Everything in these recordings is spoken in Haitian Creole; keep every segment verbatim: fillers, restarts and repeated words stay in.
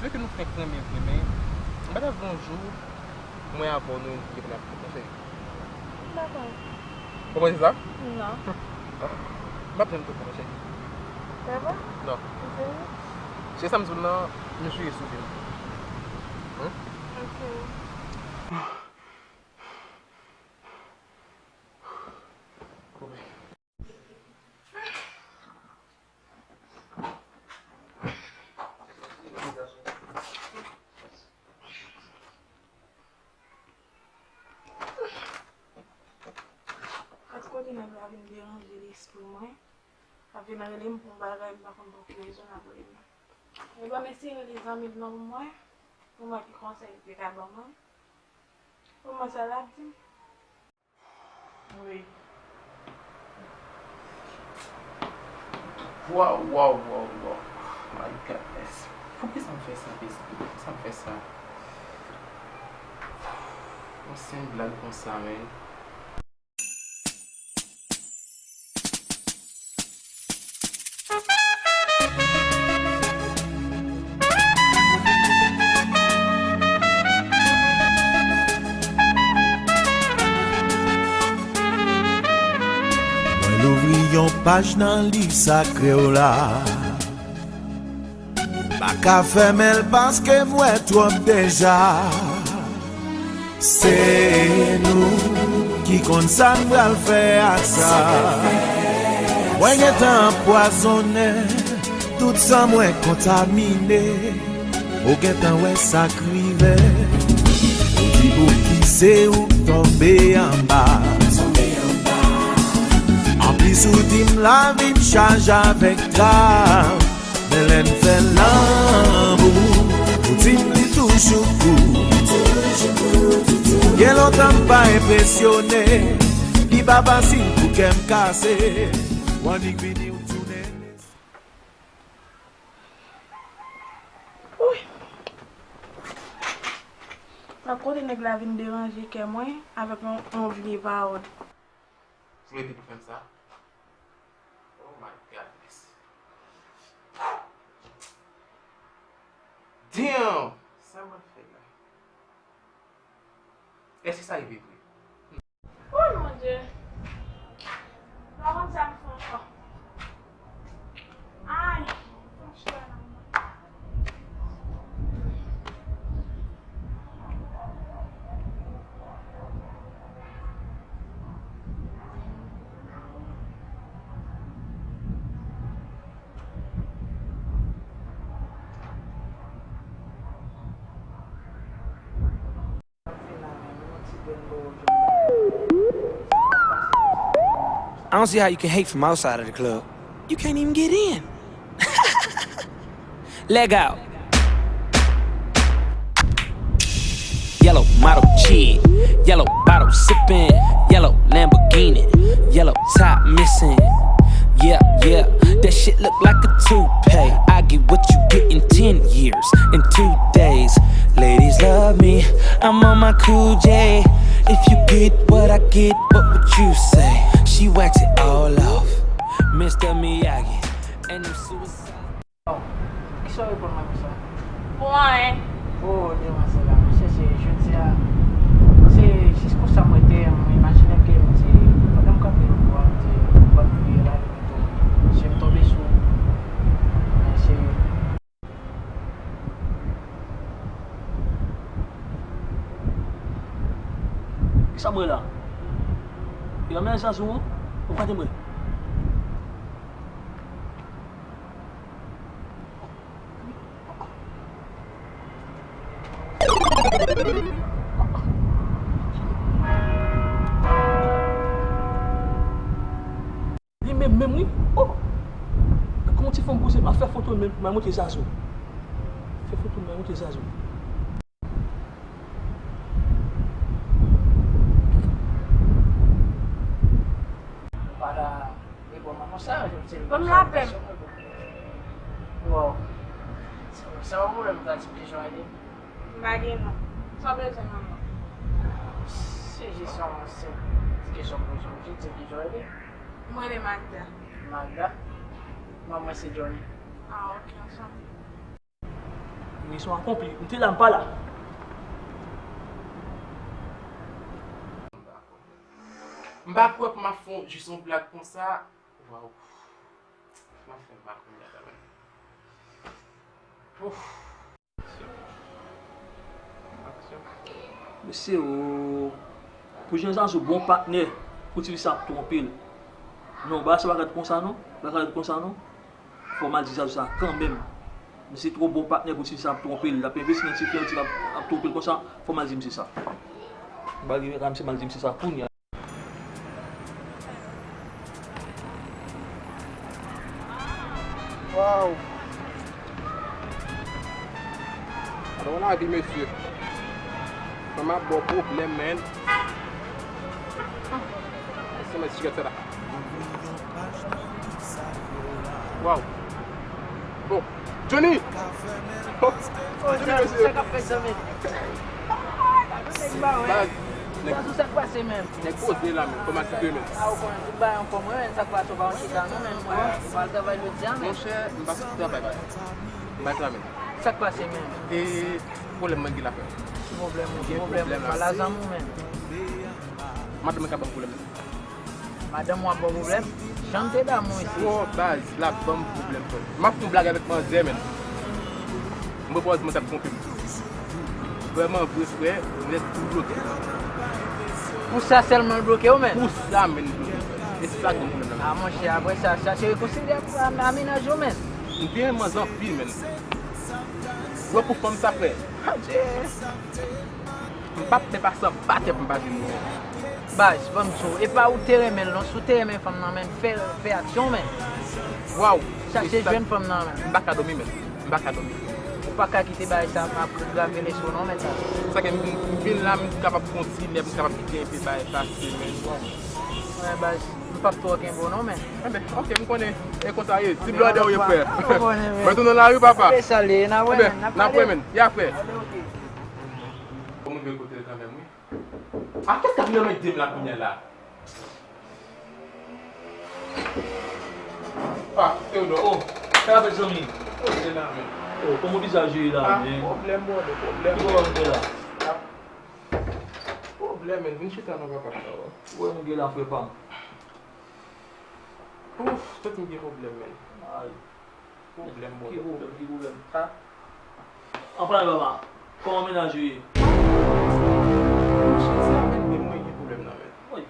Ke nou fenk renmen vre, men m pa t ap gen yon jou mwen avè w nou vin vye pandan ap fèt, non, cheri. M pa kwè. Ou panse sa? Non. M p ap janm twonpe w, non, cheri. Se vre? Non. Ou serye? Se sa m di w lan, m jire sou vi m. Hmm? Ok. Gad kote nèg la vin deranje lespri mwen. L ap vin rele m pou yon bagay m pa konn pou ki rezon l ap rele m. Ebyen, m eseye rele zanmi m nan pou m wè, pou m wè ki konsèy li te ka ban mwen. Pou m wè sa l ap di m. Wi. Waw, waw, waw, waw. My goodness. Poukisa m fè sa, P C? Poukisa m fè sa? Yon senp blag konsa, men. Mwen louvri yon paj nan liv sakre w la. Pa ka fèmen l paske m wè twòp deja. Se nou ki konn sa n pral fè ak sa. Mwen gentan anpwazonnen, tout san mwen kontamine. Ou gentan wè sa k rive. Ou di pouki se ou k tonbe anba. Anplis ou di m lavi m chaje avèk dram. Men lè n fè lanmou, ou di m li toujou kou. Gen lontan m pa enpresyone, li pa fasil pou kè m kase. W annik vini w tounen. Wi. Ak kote nèg la vin deranje kè mwen avèk yon, yon vye pawòl. Ou rete pou fè m sa? Oh my goodness. Damn! Sa mwen fè la? Èske sa rive vre? Oh mon Dieu! M pa konn sa m fè ankò. Ay! Fò m chita nan mwen. I don't see how you can hate from outside of the club. You can't even get in. Let go. Yellow model chick, yellow bottle sippin', yellow Lamborghini, yellow top missing. Yeah, yeah, that shit look like a toupee. I get what you get in ten years, in two days. Ladies love me, I'm on my cool J. If you get what I get, what would you say? She waxed it all off. Mister Miyagi, and them suicide. Oh, kisa w reponn mwen konsa? Pou anyen. Oh, demwazèl la, mwen chèche jodi a. Se jis konsa mwen te, mwen imajine ke m te, pandan m kanpe yon bò, m te, m konn vire la, m te, je m tonbe sou, men se Kisa m wè la? Yo, men zazou an, ou gade mwen. Li menm menm wi. Oh! Kòman ti fanm poze m ap fè foto l menm pou m al montre zazou. Fè foto l m al montre zazou. Ou pa ta reponn mwen konsa, jan w te reponn sa. Ban m lapè m. Wow. Sa pa pwoblèm, ou ka di m kijan w rele? M pa gen non. Sa w bezwen manman? Se jis yon senp ti kesyon m poze w. Jis di m kijan w rele. Mwen rele Magda. Magda? Mwen, mwen se Johnny. Ah, ok, anchante. Misyon akonpli. M te la, m pa la. M pa kwè pou m ap fè jis yon blag konsa. Waw. M ap fè m pa konn la, kanmenm. Ouf. Mesye, o, pou jan Zazou bon patnè, pou ti fi sa ap twonpe l. Non, bagay sa pa ka ret konsa non. Pa ka ret konsa non. Fò m al di Zazou sa kanmenm. Misye twò bon patnè pou ti fi sa ap twonpe l. L ap envesti nan ti fi an, ti fi ap, ap twonpe l konsa. Fò m al di misye sa. M pral rive la, misye, m al di misye sa kounye a. Waw. Gade yon lavi, mesye. Fanm ap ba w pwoblèm, man. Sa mèt sigarèt sa la. Waw. Bon. Johnny! Oh, Johnny, mesye. Sa k ap fèt, zanmi? Baz, nèg, Zazou, sa k pase, menm? Nèg poze la, menm. Kòman se te, menm? A, ou konnen tout bagay anfòm, wi, menm. Sa k pase, ou pa yon chita, non, menm, mwen. Ou pa al travay jodi a, menm. Monchè, m pa sot travay, baz. M pa travay, menm. Sa k pase, menm? E pwoblèm mwen gen la, frè. Ki pwoblèm ou? Ki pwoblèm ou? Pale a zanmi w, menm. Madanm mwen ka ban m pwoblèm, menm. Madanm w ap ba w pwoblèm? Jan m te damou isi. Wò, baz, l ap ban m pwoblèm, frè. M ap fè yon blag avèk manzè, menm. M repòz mwen t ap twonpe m. Vrèman vre, frè, nèt tou bloke. Pou sa sèlman l bloke w, menm? Pou sa, menm, l bloke m, frè. E sa k ban m pwoblèm nan, menm. A, monchè, apre sa, chache rekonsilye ak, a, a mennaj ou, menm. M te renmen manzè anpil, menm. Wè pou fanm sa, frè. Adje. M p ap fè pase anba tè pou m pa vin wè w. Baz, ban m di w, e pa ou te renmen l non, si w te renmen fanm nan, men fè, fè aksyon, men. Waw. Chache jwenn fanm nan, men. M pa ka dòmi, men. M pa ka dòmi. Ou pa ka kite bagay sa ap grave lespri w non, men sa. Sa ke m, m vin la, m kapab kontinye, m kapab kite enpe bagay pase, men. Wè, baz, m p ap twò kenbe w non, men. Enben, oke, m konnen. E konsa ye. Ti blòdè w ye, frè. Ou konnen, men. Mwen tounen lari, papa. Enben, sa l ye, n a wè, men. N a wè, men. Ya, frè. Enben, oke. Fò m rive kote l kanmenm, wi. A, kiyès k ap nan men de m la kounye a la? A, Teyodò. Oh, sa k ap fèt, zanmi? Poze la, men. Oh, kòman bizaj ou ye la, men? Pwoblèm, brother, pwoblèm. Ki pwoblèm ou gen la? A, pwoblèm, men. Vin chita non, papa. Ki pwoblèm ou gen la, frè pa m? Ouf, tèt m gen pwoblèm, men. Ay. Pwoblèm, ki pwoblèm, ki pwoblèm? Ha? An palan papa, kòman mennaj ou ye? Monchè, se avèk li mwen gen pwoblèm nan, men. Woy.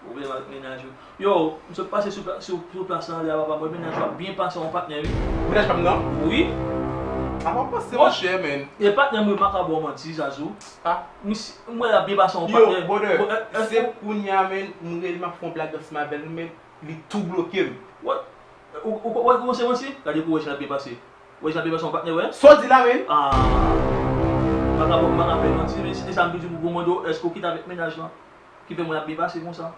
Pwoblèm avèk mennaj ou. Yo, m sot pase sou pla-, sou, sou plas lan ale a papa, mwen mennaj ou ap byen pase yon patnè, wi. Mennaj pa m nan? Wi. A, pa panse, monchè, men. E patnè m wi, m pa ka ba w manti, Zazou. Ha? M wè l ap byen pase yon patnè. Yo, brother, se kounye a, men, m rele m ap fè yon blag ansanm avè l, men li tou bloke m. What? Ou, ou, ou, ou kòmanse manti? Gade pou wè jan l ap byen pase. Wè jan l ap byen pase yon patnè, wè? Sa w di la, men? Ah. M pa ka, m pa ka fè manti, men e sa m toujou pou mande w, èske w kite avèk mennaj lan? Ki fè mwen ap byen pase konsa?